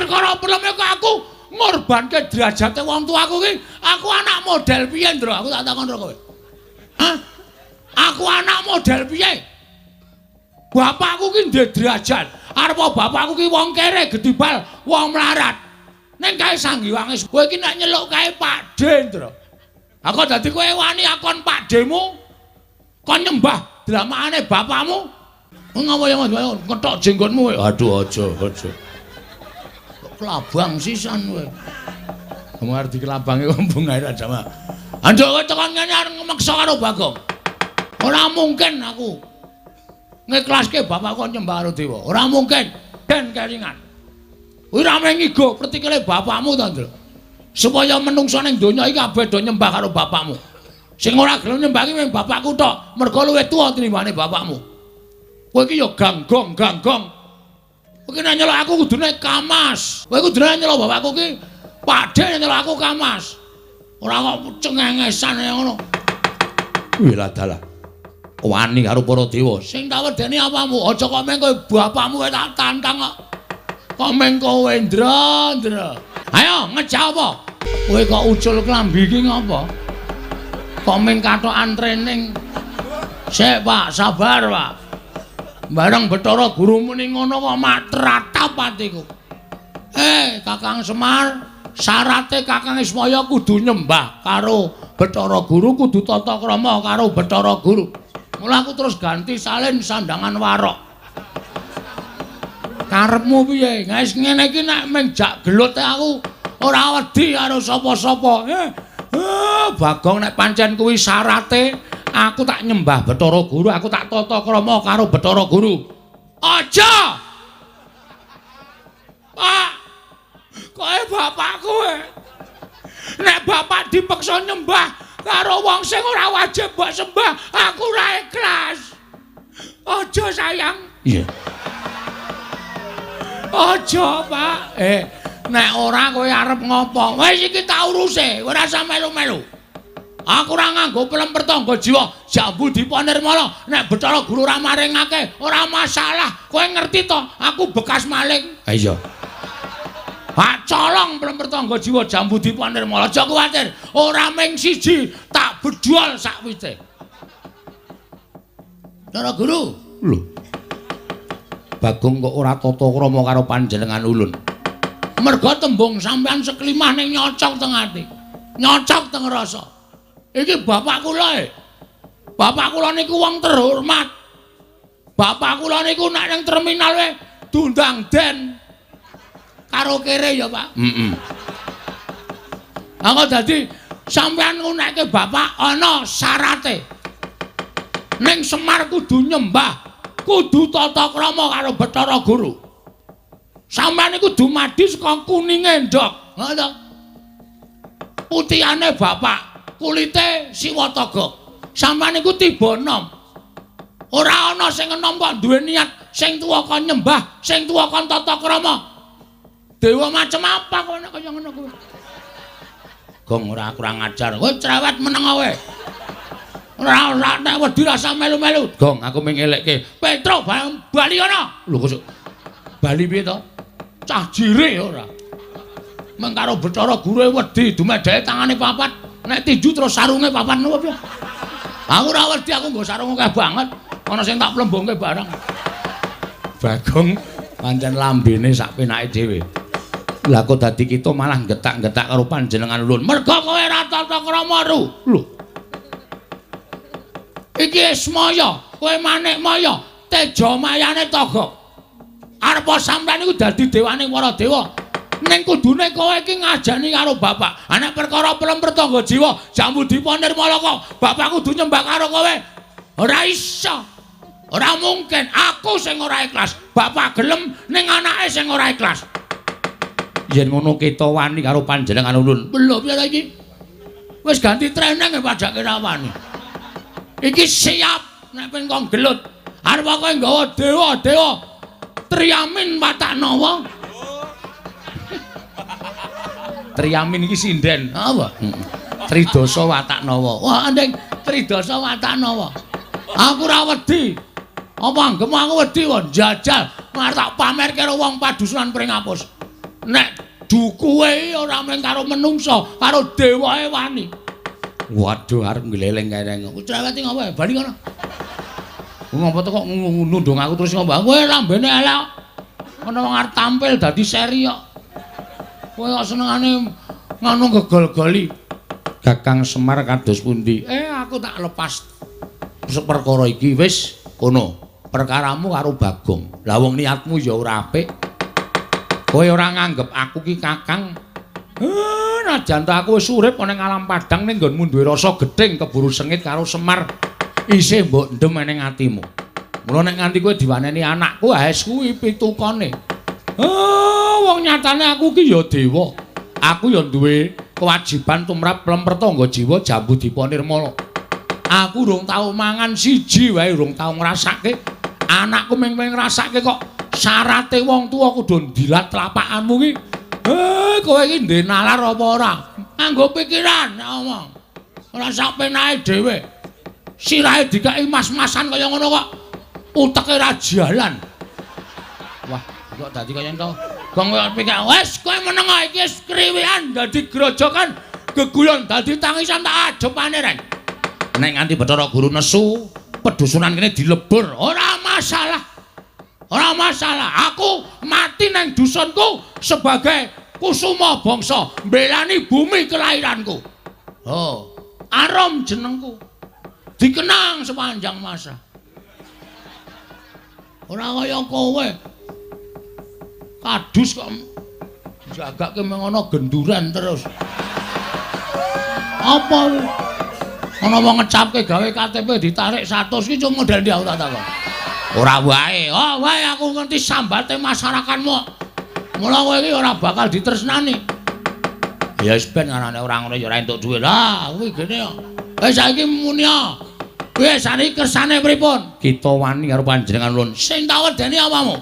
perkara peleme kok aku ngorbanke derajate wong tuaku ki, aku anak model piye, Ndra? Aku tak takon karo kowe. Hah? Aku anak model piye? Bapakku ki ndek derajat. Arep bapakku ki wong kere, gedibal, wong melarat. Ning kae sanggiwange kowe iki nek nyeluk kae Pakde, Ndra. Aku dadi kowe wani akon Pakdemu kon nyembah dramakane bapakmu. Ngapa ya ngetok jenggotmu kowe? Aduh aja, aja. Kok kelabang sisan kowe. Kamu arep dikelabangi kok bungae ra jamak. Anduk kowe tekan ngene arep ngmeksa karo Bagong. Ora mungkin aku ngiklaske bapakku nyembah karo dewa. Ora mungkin. Ben kelingan. Kuwi ra mung ngigo pretikele bapakmu to, Ndra. Supaya menungsa ning donya iki kabeh do nyembah karo bapakmu. Sing ora gelem nyembah ki mung bapakku tok, mergo luwih tuwa tinimbane bapakmu. Kowe iki ya ganggong, ganggong. Kowe iki nek nyeluk aku kudune Kamas. Kowe kudune nyeluk bapakku ki Pakde, nyeluk aku Kamas. Ora kok cengengesan ngono. Wih lah dalah. Wani karo para dewa. Sing tak wedeni apamu? Aja kok meng kowe bapakmu kowe tak tantang kok. Kok meng kowe, Ndra, Ndra. Ayo ngejak apa? Kowe kok ucul klambi iki ngapa? Kok meng katokan training? Sik, Pak, sabar, Pak. Bareng Bathara Guru muni ngono kok matratap atiku. Kakang Semar, syarate Kakang Ismaya kudu nyembah karo Bathara Guru, kudu tata krama karo Bathara Guru. Mula aku terus ganti salin sandangan warok. Karepmu piye? Wis ngene iki nek mung jak gelut aku ora wedi karo sapa-sapa. Bagong nek pancen kuwi syarate, aku tak nyembah Bathara Guru, aku tak tata krama karo Bathara Guru. Aja! Pak. Kowe bapakku e. Nek bapak dipeksa nyembah karo wong sing ora wajib mbok sembah, aku ora ikhlas. Aja, sayang. Iya. Aja, Pak. Nek ora kowe arep ngopo? Wis iki tak uruse, ora usah melu-melu. Aku ora nganggo pelem pertangga jiwa, jambu dipa nirmala. Nek Bathara Guru ora maringake, ora masalah. Kowe ngerti to, aku bekas maling. Ha iya. Hak colong pelem pertangga jiwa jambu dipa nirmala. Aja kuwatir, ora ming siji, tak bedol sakwite. Bathara Guru. Lho. Bagong kok ora tata krama karo panjenengan ulun. Merga tembung sampean seklimah ning nyocok teng ati. Nyocok teng rasa. Iki bapak kula e. Bapak kula niku wong terhormat. Bapak kula niku nek ning terminal wae diundang den. Karo kere ya, Pak. Heeh. Aku dadi sampean ngunekke bapak ana syarate. Ning Semar kudu nyembah, kudu tata krama karo Bathara Guru. Sampeyan iku dumadi saka kuninge ndhog, ngono to? Putihane bapak, kulite siwataga. Sampeyan iku tiba enom. Ora ana sing enom kok duwe niat sing tuwa kon nyembah, sing tuwa kon tata krama. Dewa macem apa kok nek kaya ngono kuwi? Gong ora kurang ajar. Kowe cerewet meneng kowe. Ora ora nek wedi rasa melu-melu. Gong aku mung ngelekke. Petro bali ana. Lho kok bali piye to? Cah jire ora. Meng karo Bathara Guru wedi dumedeke tangane papat. Nek tinju terus sarunge papat nopo piye? Aku ora wedi, aku nggo sarung akeh banget. Ana sing tak plembongke barang. Bagong pancen lambene sak penake dhewe. Lah kok dadi kita malah getak-getak karo panjenengan ulun. Merga kowe ora tata krama ru. Lho. Iki Ismaya, kowe Manikmaya, teja mayane Togok. Arep sampeyan iku dadi dewane para dewa. Ning kudune kowe iki ngajani karo bapak. Ha nek perkara pelem pertangga jiwa, jambu dipa nirmala kok bapak kudu nyembah karo kowe. Ora iso. Ora mungkin. Aku sing ora ikhlas. Bapak gelem ning anake sing ora ikhlas. Yen ngono kita wani karo panjenengan ulun. Lho piye ta iki? Wis ganti treneng pajake ra wani. Iki siap nek pengen kok gelut. Arep kowe nggawa dewa-dewa Triamin Wataknawa. Triamin iki sinden. Apa? Tridasa Wataknawa. Wah, ndeng Tridasa Wataknawa. Aku ora wedi. Apa anggemu aku wedi wae njajal, mar tak pamer karo wong padusunan Pringapus. Nek dukuwe ora mung karo menungsa, karo dewae wani. Waduh, arep ngleleng kene. Cerewet ngopo? Bali kono. Ngopo to kok nundung aku terus ngopo? Kowe lambene elek. Ana wong arep tampil dadi seri kok. Kowe kok senengane ngono gegol-goli. Kakang Semar kados pundi? Aku tak lepas perkara iki wis kono. Perkaramu karo Bagong. Lah wong niatmu ya ora apik. Kowe ora nganggep aku ki kakang. Najan ta aku wis urip ana ing alam padang ning nggonmu duwe rasa gething keburu sengit karo Semar. Isih mbok ndem ning atimu. Mula nek nganti kowe diwaneni anakku, wis kuwi pitukane. Wong nyatane aku ki ya dewa. Aku ya duwe kewajiban tumrap lemper tangga jiwa Jambu Dipa Nirmala. Aku urung tau mangan siji wae urung tau ngrasake. Anakku mung ngrasake kok syarate wong tuwa kudu ndilat tlapakanmu ki. Kowe iki ndek nalar apa ora? Nganggo pikiran nek omong. Ora sak penake dhewe. Sirahe dikeki mas-masan kaya ngono kok uteke ra jalan. Wah, kok dadi kaya ento. Gong pikir wis kowe meneng iki wis kriwikan dadi grojokan geguyon dadi tangisan tak ajepane reng. Nek nganti Bathara Guru nesu, pedusunan kene dilebur, ora masalah. Ora masalah, aku mati nang dusunku sebagai kusuma bangsa, mbelani bumi kelahiranku. Oh, arum jenengku. Dikenang sepanjang masa. Ora kaya kowe. Kadus kok jagake mengono genduran terus. Apa ana wong ngecapke gawe KTP ditarik 100 ki cuma model ndi aku tak takon. Ora wae. Oh, wae aku ngerti sambate masyarakatmu. Mula kowe iki ora bakal ditresnani. Ya wis ben anane ora ngono ya ora entuk dhuwit. Lah, kuwi gene kok. Wis saiki muni ya. Wis saniki kersane pripun? Kita wani karo panjenengan ulun. Sing tak wedeni apamu?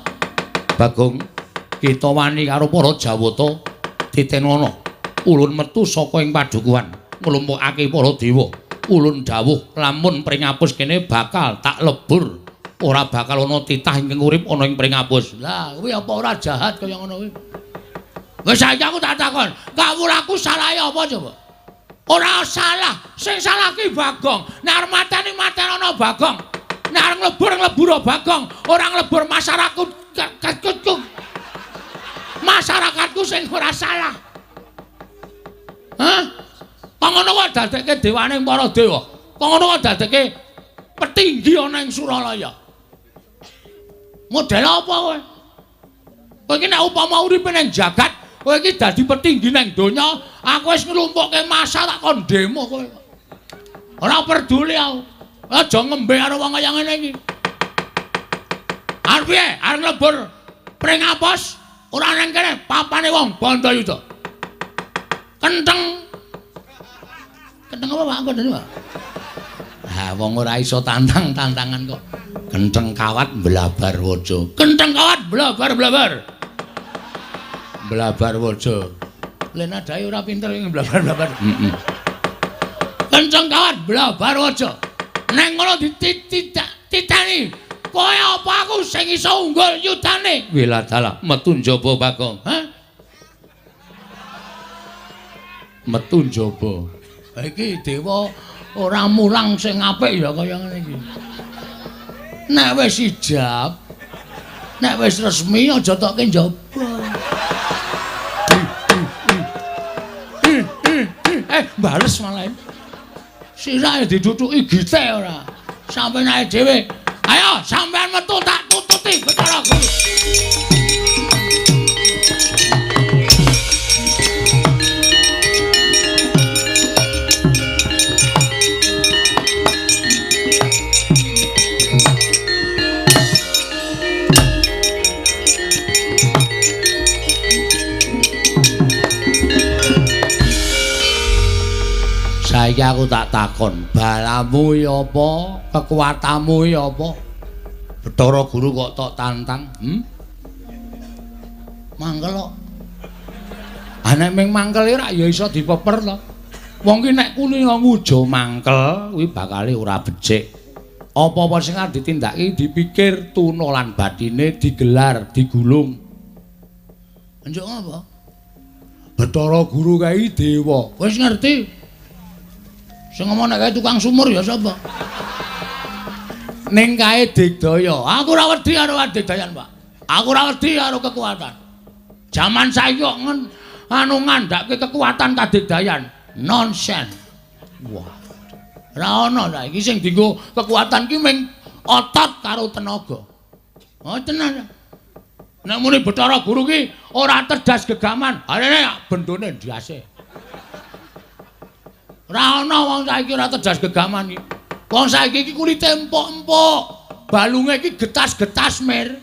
Bagong, kita wani karo para Jawata titenono. Ulun metu saka ing padukuhan, nglumpukake para dewa. Ulun dawuh lamun pringapus kene bakal tak lebur. Ora bakal ana titah ingkang urip ana ing pringapus. Lah, kuwi apa ora jahat kaya ngono kuwi? Wis saiki aku tak takon, kawulaku salahe apa coba? Ora salah, sing salah ki Bagong. Nek arep mateni matenono Bagong. Nek arep nglebur ngleburo Bagong, ora nglebur masyarakatku. Masyarakatku sing ora salah. Hah? Kok ngono kok dadekke dewane para dewa? Kok ngono kok dadekke petinggi ana ing Suralaya? Model apa kowe? Kowe iki nek upama uripe ning jagat, kowe iki dadi petinggi ning donya, aku wis nglumpukke massa tak kon demo kowe. Ora peduli aku. Aja ngembe karo wong kaya ngene iki. Arep piye? Arep nglebur pringapus ora nang kene papane wong Bandayuda. Kentheng. Kentheng apa Pak kandhane, Pak? Ha wong ora iso tantang-tantangan kok. Kentheng kawat mblabar waja. Kentheng kawat blabar-blabar. Blabar waja. Lha nadahe ora pinter ing blabar-blabar. Heeh. Kentheng kawat blabar waja. Neng ngono dititani. Kowe apa aku sing iso unggul yudane? Wiladalah metu njaba Bagong. Hah? Metu njaba. Iki dewa ora mulang sing apik ya kaya ngene iki. Nek wis ijab, nek wis resmi aja tokke njaba. Bales malah. Sirahe ditutuki gite ora. Sampeyan ae dhewe. Ayo sampeyan metu tak tututi Bathara Guru. Saiki aku tak takon, balamu ya apa, kekuatanmu ya apa? Bathara Guru kok tok tantang, Mangkel kok. Ah nek ming mangkel ora ya iso dipeper to. Wong ki nek kulino ngujo mangkel kuwi bakale ora becik. Apa-apa sing arep ditindakake dipikir tuna lan batine digelar, digulung. Njuk ngapa? Bathara Guru kae dewa. Wis ngerti. Sing ngomong nek kae tukang sumur ya sapa? Ning kae digdaya. Aku ora wedi karo adigdayan, Pak. Aku ora wedi karo kekuatan. Jaman saiki kok anu ngandhake kekuatan kadigdayan. Nonsen. Wah. Ora ana saiki sing dienggo kekuatan ki mung otot karo tenaga. Oh tenan. Nek muni Bathara Guru ki ora tedas gegaman, arene bendone ndase. Ora ana wong saiki ora tedas gegaman iki. Wong saiki iki kulite empuk-empuk, balunge iki getas-getas mir.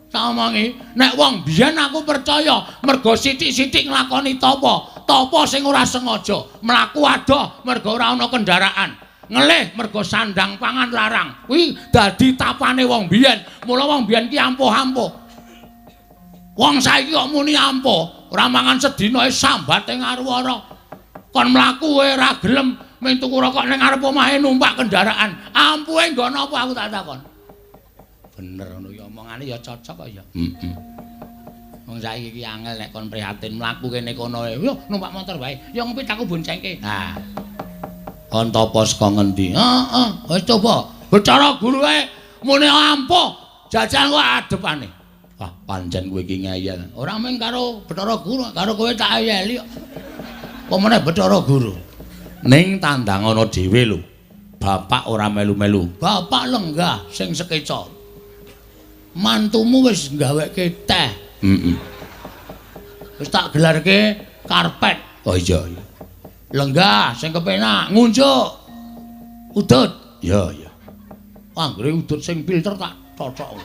Tak omongi, nek wong biyen aku percaya mergo sithik-sithik nglakoni tapa, tapa sing ora sengaja, mlaku adoh mergo ora ana kendaraan, ngelih mergo sandang pangan larang. Kuwi dadi tapane wong biyen. Mula wong biyen ki ampuh-ampuh. Wong saiki kok muni ampuh, ora mangan sedina sambate ngaruwara. Kon mlaku ora gelem mung tuku rokok ning ngarep omahe numpak kendaraan. Ampuhe nggo napa aku tak takon. Bener ngono ya omongane ya cocok kok ya. Heeh. Wong saiki iki angel nek kon prihatin mlaku kene kono. Yo numpak motor wae. Ya ngepit aku boncengke. Nah. Kon tapa saka ngendi? Heeh, wis coba. Bathara Guru wae muni ampuh, jajal kok adepane. Wah, pancen kowe iki ngeyel. Ora mung karo Bathara Guru, karo kowe tak eyeli kok. Apa meneh Bathara Guru? Ning tandang ana dhewe lho. Bapak ora melu-melu. Bapak lenggah sing sekeca. Mantumu wis gaweke teh. Heeh. Wis tak gelarke karpet. Oh iya iya. Lenggah sing kepenak, ngunjuk. Udut. Iya iya. Anggere udut sing filter tak cocok.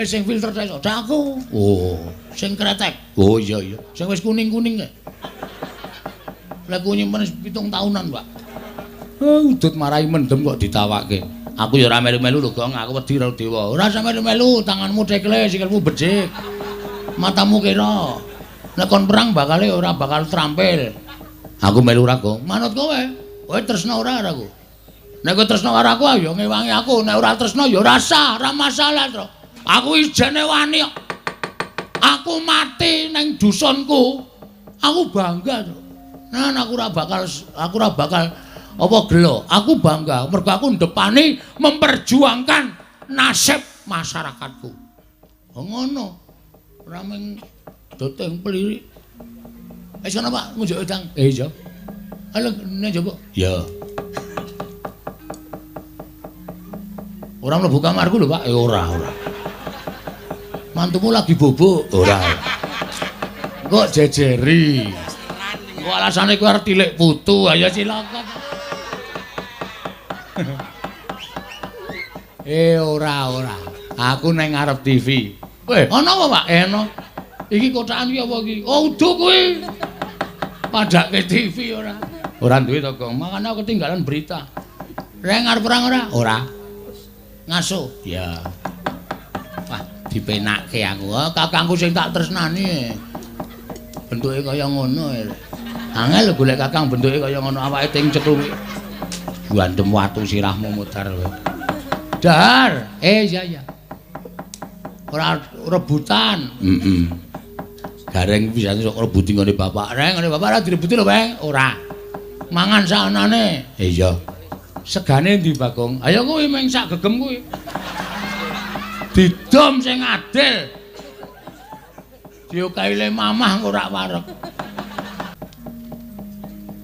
Sing filter tak cocok aku. Oh, sing kretek. Oh iya iya. Sing wis kuning-kuning kae. Lha ku nyimpen 7 tahunan, Pak. Udut marai mendem kok ditawake. Aku ya ora melu-melu lho, Gong. Aku wedi karo dewa. Ora usah melu-melu, tanganmu tekle, sikilmu becik. Matamu kira. Nek kon perang bakale ora bakal terampil. Aku melu ora, Gong. Manut kowe. Kowe tresna ora karo aku? Nek kowe tresna karo aku ya ngewangi aku, nek ora tresna ya ora sah, ora masalah, Tru. Aku ijene wani kok. Aku mati ning dusunku. Aku bangga, Tru. Nah, aku ora bakal apa gelo. Aku bangga mergo aku ndepani memperjuangkan nasib masyarakatku. Oh ngono. Ora mung doteng pelirik. Wis ana Pak, ngunjuk wedang. Iya. Halo, nek njaba. Ya. Ora mlebu kamarku lho, Pak. Ora, ora. Mantumu lagi bobok. Ora. Kok jejeri. Kok alasane kowe arep tilik putu, ayo cilaka. Ora, ora. Aku nang ngarep TV. Weh, ana apa, Pak? Ana. Iki kotakan iki apa iki? Oh, udu kuwi. Padake TV ora. Ora duwe to, Gong. Makane aku ketinggalan berita. Reng arep perang ora? Ora. Ngaso? Ya. Wah, dipenake aku. Oh, kakangku sing tak tresnani. Bentuke kaya ngono. Angel golek kakang bentuke kaya ngono, awake ting cekluk. Gandem watu sirahmu mudhar kowe. Dahar. Iya iya. Ora rebutan. Heeh. Gareng bisa sok rebuti nggone bapak. Reng nggone bapak ora direbuti lho, Bang. Ora. Mangan saanane. Iya. Segane ndi, Bagong? Ayo kuwi mung sak gegem kuwi. Didom sing adil. Diokahi le mamah ora wareg.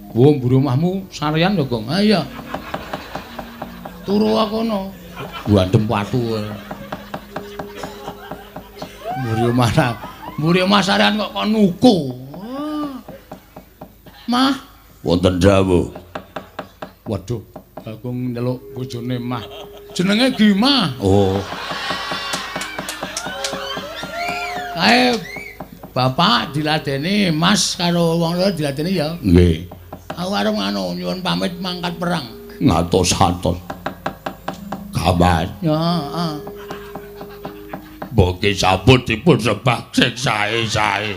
Wo mburi omahmu sarean lho, Gong. Ha iya. Turu kono. Gandem watu. Mburi omah, mburi omah sarean kok kon nuku. Mah, wonten dawuh. Waduh, Bagong nyeluk bojone Mah. Jenenge Gimah. Oh. Kae bapak diladeni, Mas karo wong loro diladeni ya. Nggih. Aku arep ngono nyuwun pamit mangkat perang. Ngatos-atos. Kabar. Ya, heeh. Boki sabut dipun sebab sing sae-sae.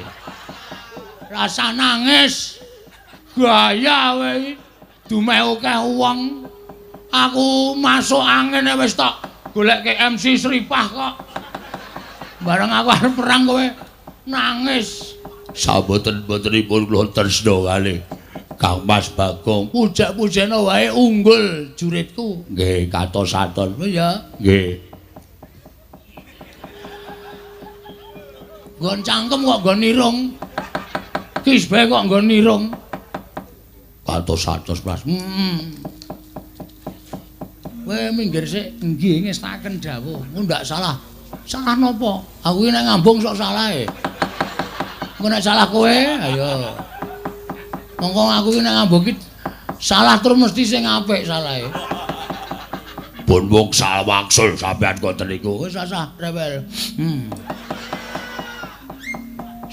Rasa nangis. Gaya kowe iki. Dumeh akeh wong. Aku masuk angin wis tok golekke MC Sripah kok. Bareng aku arep perang kowe nangis. Saboten-botenipun kula tresna kalih Kang Mas Bagong. Pujak-pujana wae unggul juritku. Nggih, katos-atos ya. Nggih. Nggon cangkem kok nggon irung. Kisbe kok nggon irung. Katos-atos, Mas. Kowe minggir sik, nggih ngestaken dawuh. Ndak salah. Salah napa? Aku iki nek ngambung sok salahe. Engko nek salah kowe, ayo. Mongko aku iki nek ngambung iki salah terus mesti sing apik salahe. Pun wong wangsul sampean ngoten niku. Wis asah rewel.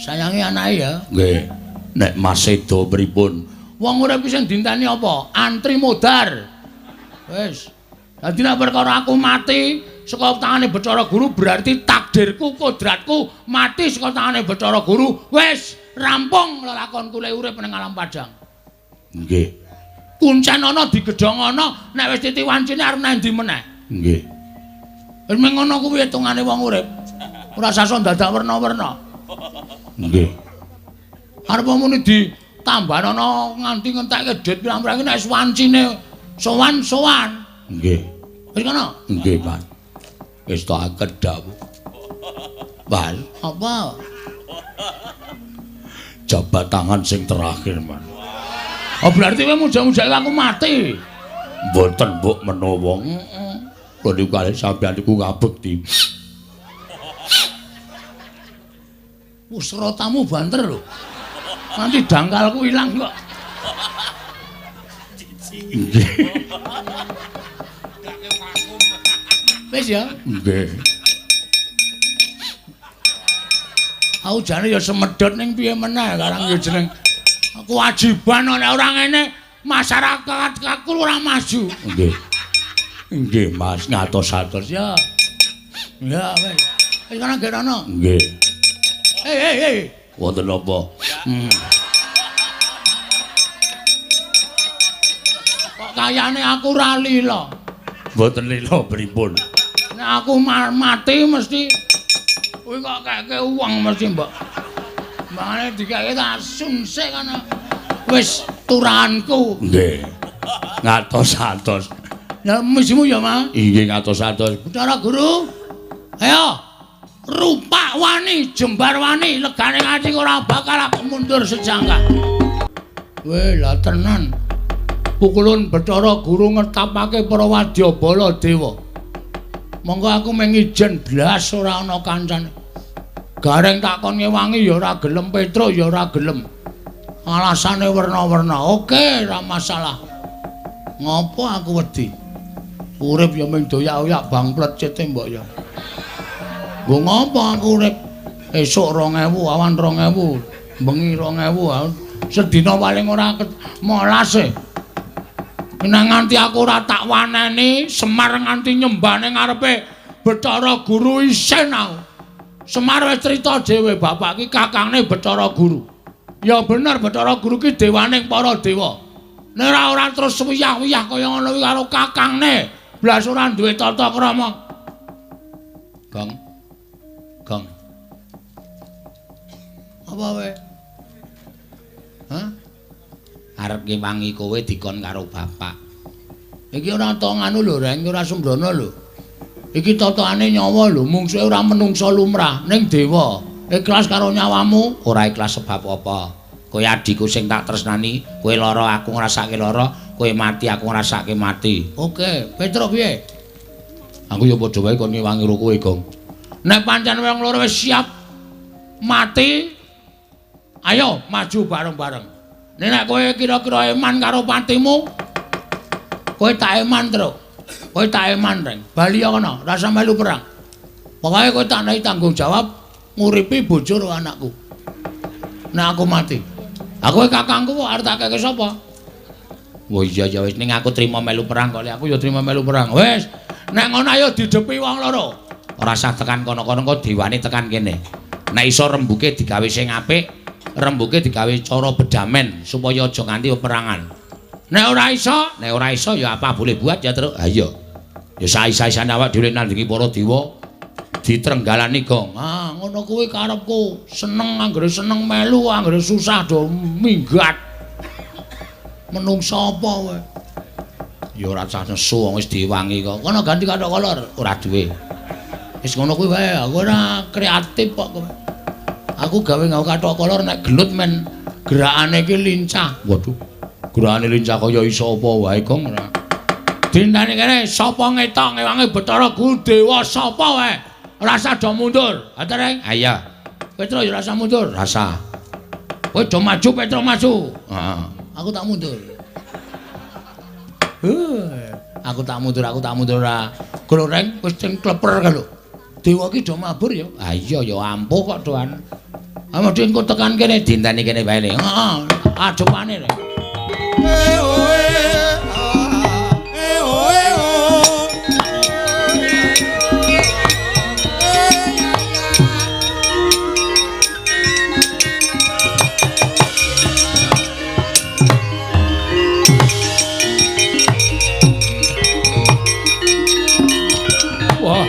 Sayangi anake ya. Nggih. Nek Mas sedo pripun? Wong urip iki sing dinteni apa? Antri modar. Wis. Dadi nek perkara aku mati saka tangane Bathara Guru berarti takdirku, kodratku mati saka tangane Bathara Guru. Wis rampung lelakonku le urip ning alam padhang. Nggih. Kuncen ana digedhong ana, nek wis titi wancine arep nang ndi meneh? Nggih. Wis mung ngono kuwi hitungane wong urip. Ora sasa dadak werna-werna. Nggih. Arep muni ditambahana nganti ngentekke dhit pirang-pirang nek wis wancine sowan-sowan. Nggih. Wis ngono? Nggih, Mas. Wis tak dawuh. Mas, apa? Jabat tangan sing terakhir, Mas. Oh, berarti kowe muja-mujake aku mati. Mboten, mbok menawa. Heeh. Kula niku kalih sampeyan niku ngabekti. Usrotamu banter lho. Nanti dangkalku ilang kok. Nggih. Wis ya? Nggih. Aku jane ya semedhot ning piye meneh karang ya jeneng kewajiban nek ora ngene masyarakat aku ora maju. Nggih. Nggih, Mas, ngatos-atos ya. Ya wis. Wis kana gerono. Nggih. Hei. Wonten napa? Kok kayane aku ora lila. Mboten lila pripun? Nek aku mati mesti kuwi kok keke uang mesti, Mbok. Mangane dikeke tak sungsik kana. Wis turahanku. Nggih. Ngatos-atos. Ya misimu ya, Mas? Nggih, ngatos-atos. Bathara Guru. Ayo. Rupak wani, jembar wani, legane ati ora bakal aku mundur sejangkah. Weh, lah tenan. Pukulun Bathara Guru ngetapake para wadyabala dewa. Monggo aku mung ijen blas ora ana kancane. Gareng takon ngewangi ya ora gelem, Petruk ya ora gelem. Alasane werna-werna. Oke, ora masalah. Ngopo aku wedi? Urip ya mung doyak-oyak bang plecete mbok ya. Nggo ngopo aku urip? Esuk 2000, awan 2000, bengi 2000, sedina paling ora molas e. Nek nganti aku ora tak waneni, Semar nganti nyembah ning ngarepe Bathara Guru isin aku. Semar wis crita dhewe bapak ki kakangne Bathara Guru. Ya bener Bathara Guru ki dewaning para dewa. Nek ora terus wiyah-wiyah kaya ngono kuwi karo kakangne, blas ora duwe tata krama. Gong. Gong. Apa wae? Hah? Arep ngewangi kowe dikon karo bapak. Iki ora to nganu lho, Reng, ora sembrono lho. Iki totokane nyawa lho, mungsuhe ora menungsa lumrah, ning dewa. Ikhlas karo nyawamu, ora ikhlas sebab apa? Kowe adhiku sing tak tresnani, kowe lara aku ngrasake lara, kowe mati aku ngrasake mati. Oke, Petruk piye? Aku ya padha wae kon ngewangi karo kowe, Gong. Nek pancen wong loro wis siap mati, ayo maju bareng-bareng. Nek kowe kira-kira eman karo patimu, kowe tak eman, Truk. Kowe tak eman, Reng. Bali kono, rasa melu perang. Pokoke kowe tak nehi tanggung jawab nguripi bojo karo anakku. Nek aku mati. Aku kakangku kok arep tak keke sapa? Wah iya ya wis ning aku trima melu perang kok, aku ya trima melu perang. Wis, nek ngono ayo didepi wong loro. Ora usah tekan kono-kono kok dewane tekan kene. Nek iso rembuke digawe sing apik, rembuke digawe cara bedamen supaya aja nganti peperangan. Nek ora iso ya apa boleh buat ya, Truk. Ha iya. Ya saisa-isane awak dhewe nandingi para dewa. Ditrenggalani gong. Ah, ngono kuwi karepku. Seneng anggere seneng melu, anggere susah do minggat. Menungsa apa kowe? Ya ora usah nesu wong wis diwangi kok. Kono ganti kathok kolor, ora duwe. Wis ngono kuwi wae, aku ora kreatif kok kowe. Aku gawe nggawe kathok kolor nek gelut men gerakane iki lincah. Waduh. Gerakane lincah kaya iso apa wae gong ora. Dintani kene sapa ngetok ngewangi Bathara Guru Dewa sapa wae. Rasa do mundur. Atereng. Ha iya. Petro ya rasa mundur. Rasa. Kowe do maju Petro maju. Heeh. Aku tak mundur. Aku tak mundur ora. Gloreng wis sing kleper kae lho. Dewa ki do mabur ya. Ha iya ya ampuh kok doan. Ha mesti engko tekan kene dinteni kene wae le. Heeh, adepane le. Wah.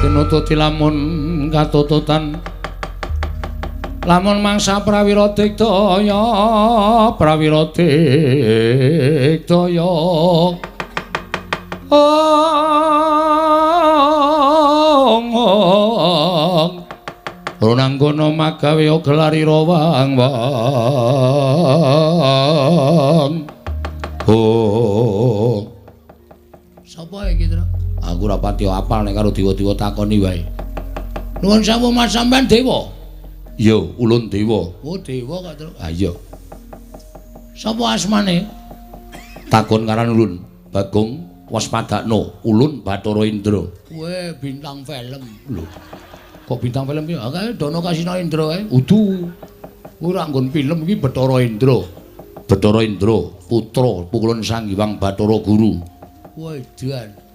Tinututi lamun katututan lamun mangsa prawira digdaya prawira digdaya ong ronanggono magawe gelarira wang wang. Oh. Sapa iki, Tru? Aku ora pati apal nek karo dewa-dewa takoni wae. Nuwun sewu Mas sampean dewa? Iya, ulun dewa. Oh, dewa kok, Tru. Ha iya. Sapa asmane? Takon karan ulun, Bagong Waspadakno, ulun Bathara Indra. Kowe bintang film. Lho. Kok bintang film ki? Kae Dono Kasino Indra kae. Udu. Kuwi ora nggon film iki Bathara Indra. Bathara Indra, putra Pukulun Sang Hyang Bathara Guru. Wedan.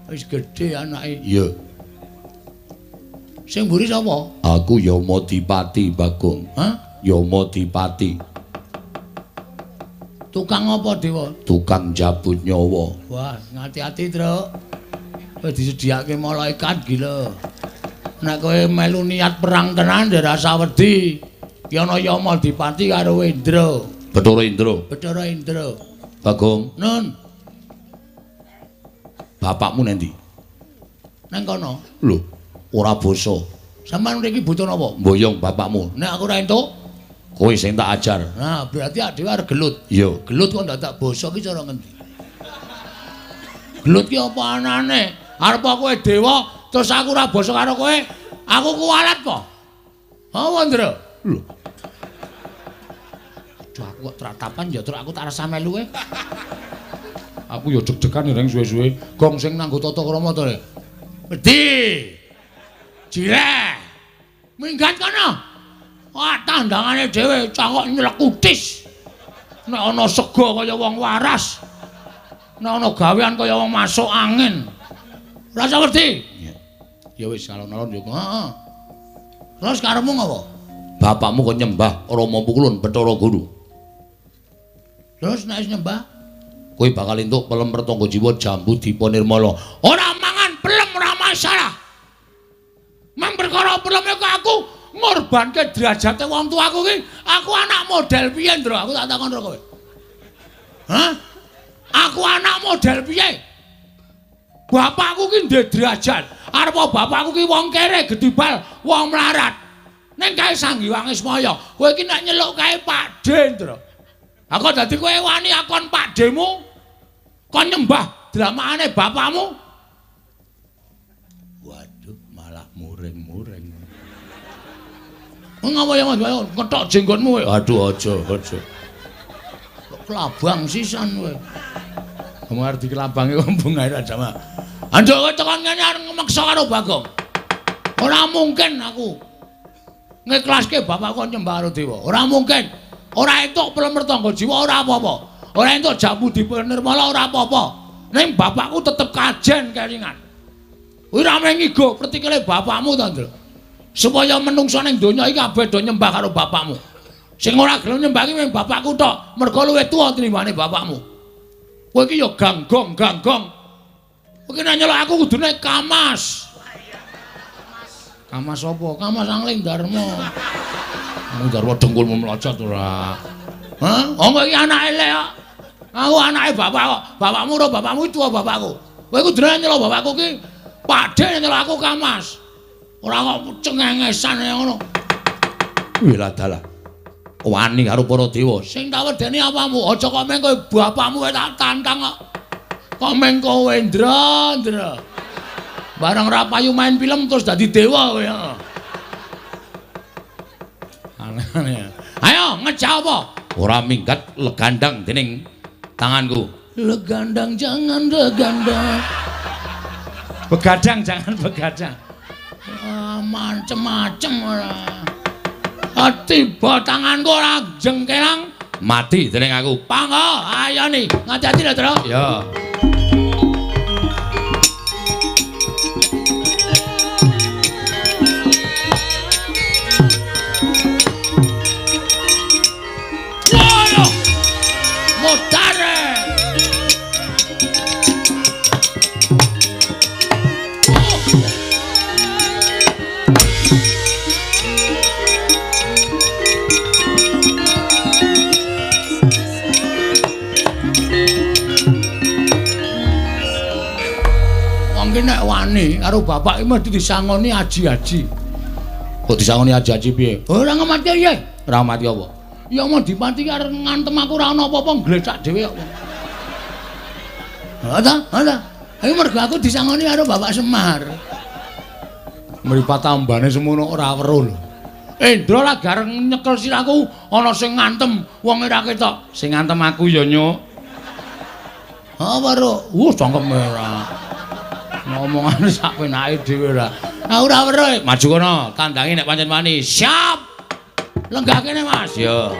Wis gedhe anake. Iya. Sing mburi sapa? Aku Yamadipati, Bagong. Hah? Yamadipati. Tukang apa, Dewa? Tukang jabut nyawa. Wah, ngati-ati, Truk. Kowe disediake malaikat gila. Nek kowe melu niat perang tenan ya rasa wedi. Ki ana Yamadipati karo Indra. Bathara Indra. Bathara Indra. Bagong. Nun. Bapakmu nendi? Nang kono. Lho, ora basa. Sampeyan mriki butuh napa? Mboyong bapakmu. Nek aku ora entuk, kowe sing tak ajar. Nah, berarti dhewe arep gelut. Iya, gelut kok ndak basa ki cara ngendi? Gelut ki apa anane? Arep kowe dewa terus aku ora basa karo kowe, aku kuwalat po. Apa, Ndra? Lho. Aduh, aku kok tratapan ya, Truk, aku tak rasa melu kowe. Aku ya deg-degan reng suwe-suwe. Gong sing nganggo tata krama to, Rek. Wedi. Jireh. Minggat kono. Wah, tandangane dhewe cangkok nyelekutis. Nek ana sega kaya wong waras. Nek ana gawean kaya wong masuk angin. Rasa wedi. Ya wis alon-alon yo. Heeh. Terus karepmu ngopo? Bapakmu kok nyembah Rama Pukulun Bathara Guru. Terus nek wis nyembah, kowe bakal entuk pelem pertangga jiwa jambu dipa nirmala. Ora mangan pelem ora masalah. Mang perkara pelem iku aku ngorbanke derajate wong tuaku ki, aku anak model piye, Ndra? Aku tak takon karo kowe. Hah? Aku anak model piye? Bapakku ki ndek derajat. Arep bapakku ki wong kere gedibal, wong melarat. Ning kae Sang Hyang Ismaya, kowe iki nek nyeluk kae Pakde, Ndra. Aku dadi kowe wani akon Pakdemu kon nyembah dramakane bapakmu. Waduh, malah muring-muring. Ngapa ya Mas? Ketok jenggotmu kowe. Aduh, aja, aja. Kok kelabang sisan kowe. Kamu arep dikelabangi kok bungae ra jamak. Anduk kowe tekan ngene arep ngmeksa karo Bagong. Ora mungkin aku ngiklaske bapakku nyembah karo dewa. Ora mungkin. Ora entuk pelem pertangga jiwa ora apa-apa. Ora entuk jambu dipa nirmala ora apa-apa. Ning bapakku tetep kajen kelingan. Kuwi ra mung ngigo pretikele bapakmu to, Ndra. Supaya menungsa ning donya iki kabeh do nyembah karo bapakmu. Sing ora gelem nyembah iki mung bapakku tok, mergo luwih tuwa tinimbane bapakmu. Kowe iki ya ganggong-ganggong. Kowe iki nek nyeluk aku kudune Kamas. Kamas apa? Kamas Angling Darma. Angling Darma dengkulmu mlocot ora. Hah? Oh iki anake elek kok. Aku anake bapak kok. Bapakmu ora bapakmu tuwa bapakku. Kowe kudune nyeluk bapakku ki Pakde nyeluk aku Kamas. Ora kok cengengesan ngono. Wih dalah. Wani karo para dewa. Sing tak wedeni apamu? Aja kok meng kowe bapakmu wae tak tantang kok. Kok meng kowe Ndra, Ndra. Barang ra payu main film terus dadi dewa kowe. Aneh-aneh. Ayo ngejak apa? Ora minggat legandang dening tanganku. Legandang jangan legandang. Begadang jangan begadang. Macem-macem ora. Tiba tanganku ora jengkelang mati dening aku. Panggo, ayo nih, ngati-ati lho, Tru. Ya. Waduh. Modare. Nek wani karo bapak iki mesti disangoni aji-aji. Kok disangoni aji-aji piye? Ora ngemati piye? Ora mati apa? Ya mau dipati arep ngantem aku ora ana apa-apa glecak dhewe kok. Ha ta? Ha ta? Ayo mergo aku disangoni karo Bapak Semar. Mripat tambane semono ora weruh lho. Indra lah gareng nyekel sirahku ana sing ngantem wong ora ketok. Sing ngantem aku ya nyuk. Ha weruh. Wah cangkeme ora. Ngomongane sak penake dhewe ora. Aku ora weruh. Maju kono, tandangi nek pancen wani. Siap. Lenggah kene, Mas. Ya.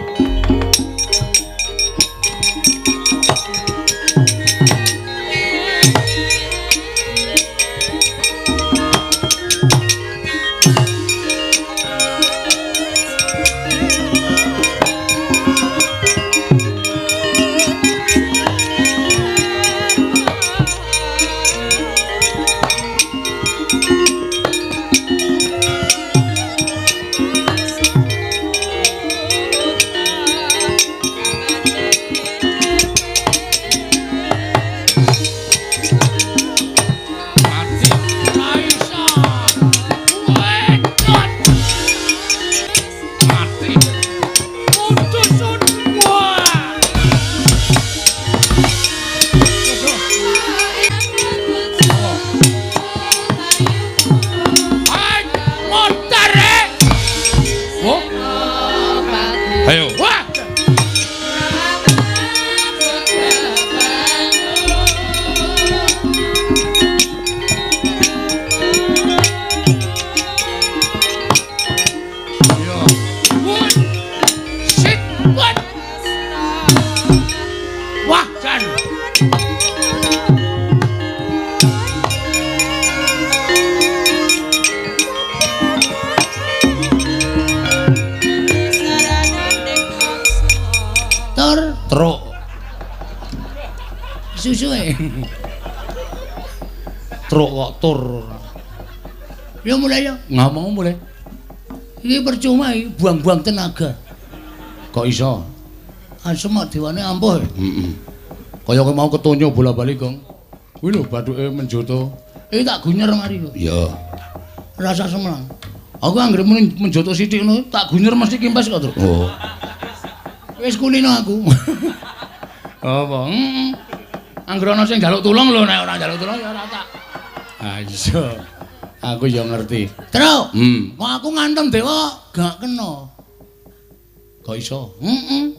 Truk kok tur. Ya mulai ya, ngomong mulai. Iki percuma iki buang-buang tenaga. Kok iso? Asem dewane ampuh. Heeh. Kaya kowe mau ketonyo bola-bali, Gong. Kuwi lho bathuke menjoto. Iki tak gunyer mari lho. Iya. Rasa semelang. Aku anggere muni menjoto sithik ngono, tak gunyer mesti kempes kok, Truk. Oh. Wis kulino aku. Apa? Heeh. Anggere ana sing njaluk tulung lho, nek ora njaluk tulung ya ora tak. Ah iya. Aku ya ngerti. Truk. Kok aku ngantem dewa gak kena. Kok iso? Heeh.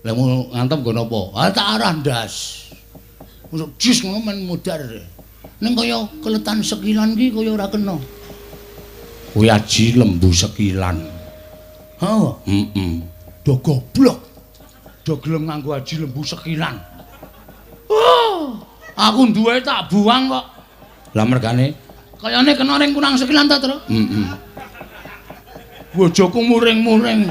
Lah mau ngantem nggo napa? Ah tak arah ndas. Masuk jis ngono men mudhar. Ning kaya keletan sekilan ki kaya ora kena. Kuwi aji lembu sekilan. Ha? Heeh. Do goblok. Do gelem nganggo aji lembu sekilan. Oh, aku duwe tak buang kok. Lah mergane kayane kena ring kurang sekilan ta, Tru? Heeh. Bojoku muring-muring.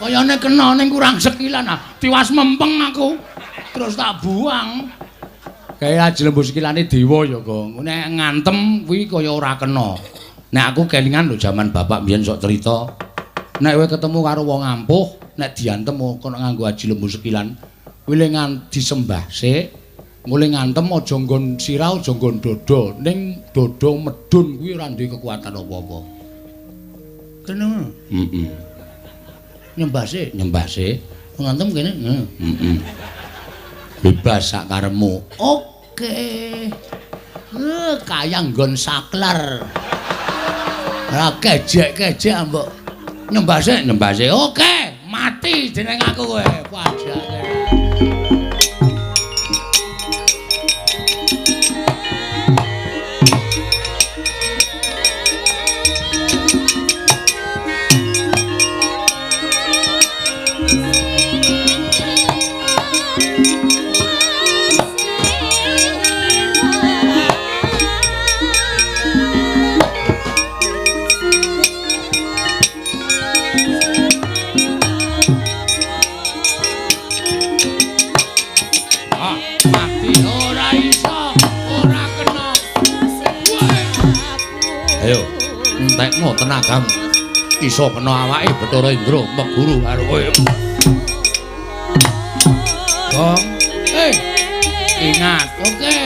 Kayane kena ning kurang sekilan. Ah, tiwas mempeng aku. Terus tak buang. Kaya aji lembu sikilane dewa ya, Gong. Nek ngantem kuwi kaya ora kena. Nek aku kelingan lho jaman bapak mbiyen sok cerita. Nek kowe ketemu karo wong ampuh, nek diantem kono nganggo aji lembu sekilan, kuwi le disembah sik. Mule ngantem aja nggon sirah, aja nggon dada. Ning dada medun kuwi ora duwe kekuatan apa-apa. Kene ngono. Heeh. Nyembah sik, nyembah sik. Ngantem kene. Heeh. Bebas sak karepmu. Oke. Kaya nggon saklar. Ora kejek-kejek mbok. Nyembah sik, nyembah sik. Oke, mati jeneng aku kowe. Pajake. Ayo, entekno tenagamu. Iso kena awake Bathara Indra meguru karo kowe. Gong. Ingat, oke.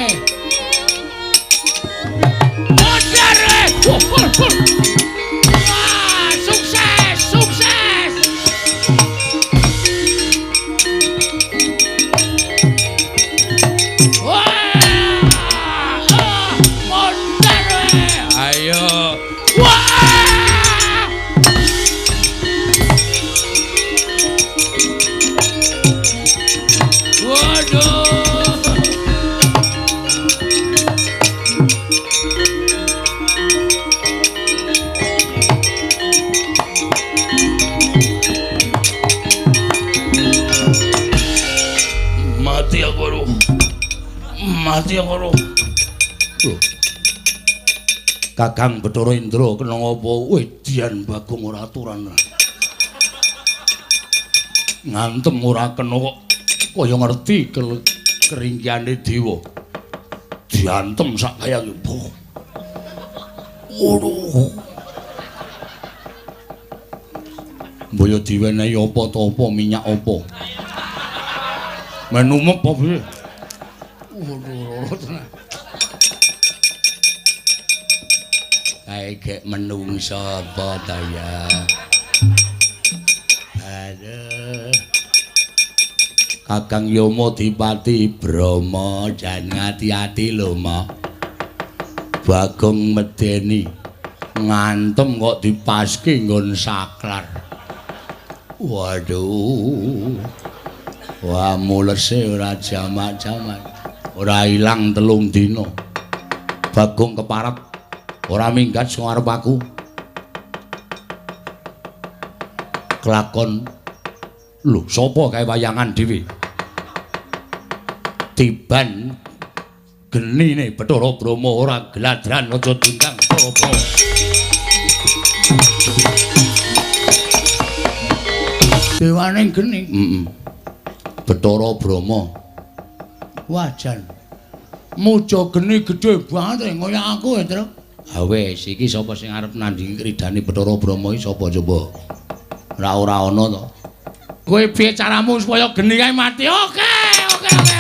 Modar. Wah, sukses, sukses. Wah, modar. Ayo. Wah! Waduh. Mati aku lho. Mati aku lho. Kakang Bathara Indra kena ngapa? Wedian Bagong ora aturan. Ngantem ora kena kok kaya ngerti keringkiane dewa. Diantem sak kaya ngebo. Waduh. Mbaya diwenehi apa ta apa minyak apa. Menumep apa piye? Waduh, tenan. Kae gek menungso apa ta ya? Aduh. Kakang Yama Dipati Brahma jan ati-ati lho, Ma. Bagong medeni ngantem kok dipaske nggon saklar. Waduh. Wah, mulese ora jamak-jamak. Ora ilang 3 dina. Bagong keparep ora minggat saka arep aku. Kelakon lho sapa kae wayangan dhewe? Tiban genine Bathara Brahma ora gladran aja diundang Bathara Brahma. Dewane geni. Heeh. Bathara Brahma. Wah jan. Muja geni gedhe banget kaya aku ya, Tru. Ha wis, iki sapa sing arep nandhingi kridane Bathara Brahma iki sapa coba? Ora ana to. Kowe piye caramu supaya geni kae mati? Oke, oke, oke.